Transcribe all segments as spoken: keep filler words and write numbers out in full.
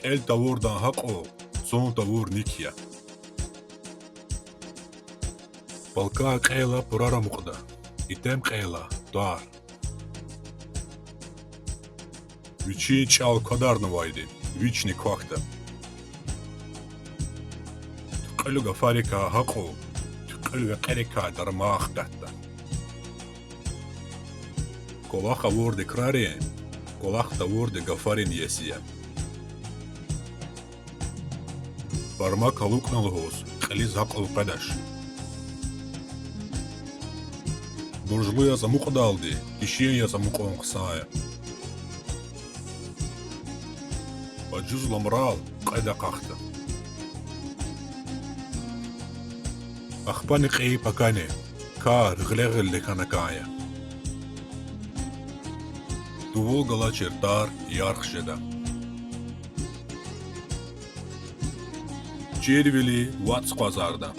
Кьел тавурдан гьакьул, цун тавур ник я. Палкан кьейила пурар амукьда, итим кьейила тар. Вичин чӀал квадарнавайди вични квахьда. Туькьуьл гафарикай гьакьул, туькьуьл векьерикай дарман хкатда. КӀвалах авурди крарин, кӀвалах тавурди гафарин иеси я. Бармак алукӀна лугьуз кьилиз гьакьул къведач. Буржлу яз амукьдалди гишин яз амукьун хъсан я. Ажуз ламрал кьвед акьахда. Ахпани кьин пакани, кар гъиле-гъиле хьана кӀан я. Дувул галачир тар ярх жеда. Чирвили вацӀ къвазарда.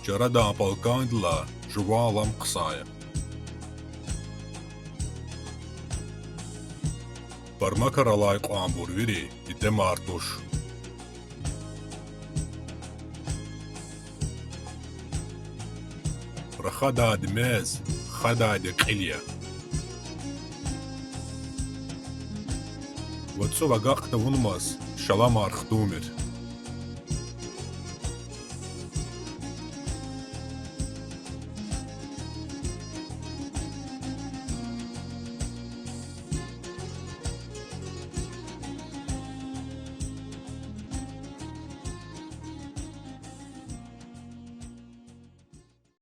Чарадан палкандилай жуван лам хъсан я. Бармакар алай кьванбур вири итимар туш. Рахадайди мез, хадайди кьил я. ВацӀув агакь тавунмаз шаламар хтӀунмир.